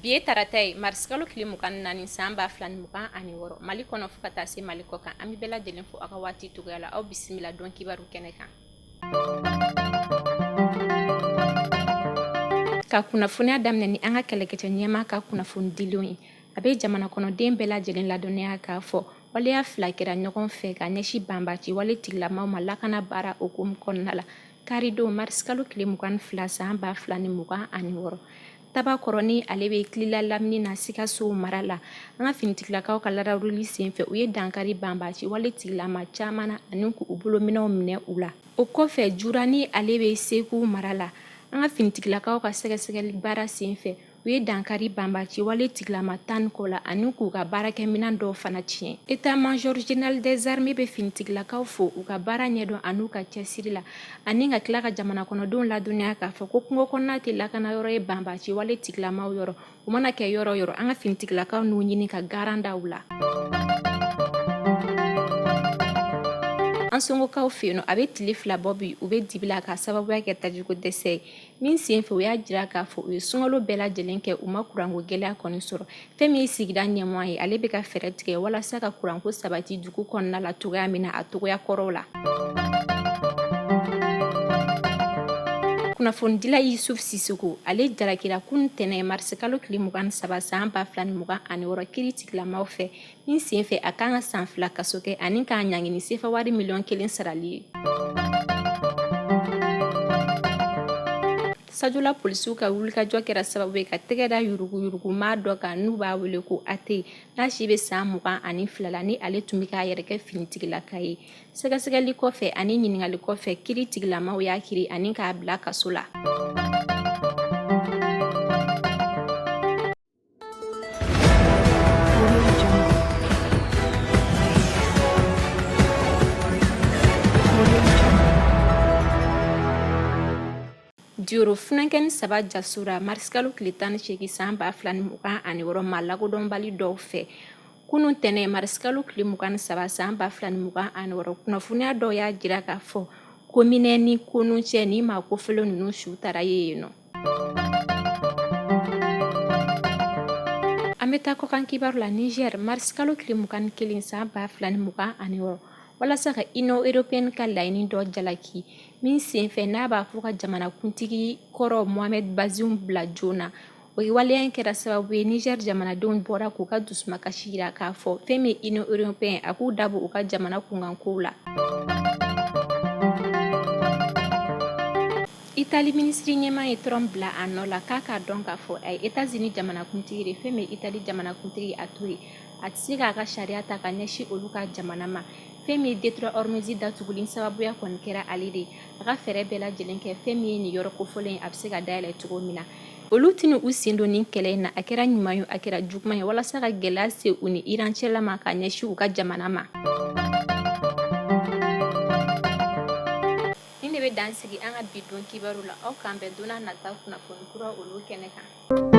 Bi ye tarata ye, marisikalo tile 24 san 2026, Mali kɔnɔ fo ka taa se Mali kɔ kan. An bɛ bɛɛ lajɛlen fo aw ka waati cogoya la. Aw bisimila don kibaru kɛnɛ kan. Ka kunnafoniya daminɛ ni an ka kɛlɛkɛcɛ ɲɛmaa ka kunnafoni dilenw ye. A bɛ jamana kɔnɔden bɛɛ lajɛlen ladɔnniya k'a fɔ waleya fila kɛra ɲɔgɔn fɛ ka ɲɛsin banbaci wale tigilamaw ma lakana baara hukumu kɔnɔna la. Karidon marisikalo tile 22 san 2026, Tabakɔrɔ ni ale bɛ Kilila lamini na Sikaso mara la, an ka finitigilakaw ka larawuli senfɛ, u ye dankari banbaci wale tigilama caman na ani k'u bolominɛnw minɛ u la. O kɔfɛ, Jura ni ale bɛ Segu mara la, an ka finitigilakaw ka sɛgɛsɛgɛli baara senfɛ, u ye dankari banbaci wale tigilama 10 kɔ la ani k'u ka baarakɛminɛn dɔw fana tiɲɛ. État-major général des armées bɛ finitigilakaw fo u ka baara ɲɛdɔn an'u ka cɛsiri la, ani ka tila ka jamana kɔnɔdenw ladɔnniya k'a fɔ ko kungo kɔnɔna tɛ lakana yɔrɔ ye banbaci wale tigilamaw yɔrɔ. U mana kɛ yɔrɔ yɔrɔ, an ka finitigilakaw n'u ɲini ka garan da u la. Ansongokaw fɛ yen nɔ, a bɛ tile 2 bɔ bi, u bɛ dibi la k'a sababuya kɛ tajiko dɛsɛ ye. Min senfɛ, u y'a jira k'a fɔ u ye sunkalo bɛɛ lajɛlen kɛ, u ma kuranko gɛlɛya kɔni sɔrɔ. Fɛn min ye sigida ɲɛmɔgɔ ye, ale bɛ ka fɛɛrɛ tigɛ walasa ka kuranko sabati dugu kɔnɔna la cogoya min na a cogoya kɔrɔw la. Kunnafonidila Yusuf Sisoko, ale jalakira kunun tɛnɛn marisikalo tile 23 san 2026 kiri tigilamaw fɛ. Min senfɛ, a kan ka san 2 kaso kɛ ani k'a ɲangi ni sefa wari miliyɔn 1 sarali ye. Sajola polisiw ka wulikajɔ kɛra sababu ye ka tɛgɛ da yuruguyurugumaa dɔ kan n'u b'a wele ko Ate, n'a si bɛ san 22 la, ni ale tun bɛ k'a yɛrɛ kɛ finitigilaka ye. Sɛgɛsɛgɛli kɔfɛ ani ɲininkali kɔfɛ, kiri tigilamaw y'a kiri ani k'a bila kaso la. Diyoro funankɛnin 3 jasora marisikalo tile 18 san 2026 maa lakodɔnbali dɔw fɛ. Kunun tɛnɛn marisikalo tile 23 san 2026, kunnafoniya dɔw y'a jira k'a fɔ ko Minɛ ni Konu cɛ ni maa kofɔlen ninnu su taara ye yen nɔ. An bɛ taa kɔkan kibaru la. Niger, marisikalo tile 21 san 2026, walasa ka Union européenne ka laɲini dɔ jalaki min senfɛ n'a b'a fɔ ka jamanakuntigi kɔrɔ Mohamed Bazoum bila joona. O waleya in kɛra sababu ye Niger jamanadenw bɔra k'u ka dusumakasi jira k'a fɔ fɛn min Union européenne a k'u dabɔ u ka jamana kunkankow la. Itali minisiri ɲɛmaa ye Trump bila a nɔ la k'a k'a dɔn k'a fɔ a ye Etats-Unis jamanakuntigi de. Fɛn min Itali jamanakuntigi a to yen, a tɛ se k'a ka sariya ta ka ɲɛsin olu ka jamana ma. Fɛn min ye détroit Hormuz datuguli sababuya kɔni kɛra ale de ye. A ka fɛɛrɛ bɛɛ lajɛlen kɛ fɛn min ye nin yɔrɔ kofɔlen ye, a bɛ se ka dayɛlɛ cogo min na. Olu tɛna u sen don nin kɛlɛ in na, a kɛra ɲuman ye, a kɛra juguman ye, walasa ka gɛlɛya se u ni Iran cɛla ma ka ɲɛsin u ka jamana ma. Nin de bɛ dan sigi an ka bi don kibaru la. Aw k'an bɛn don nata kunnafoni kura olu kɛnɛ kan.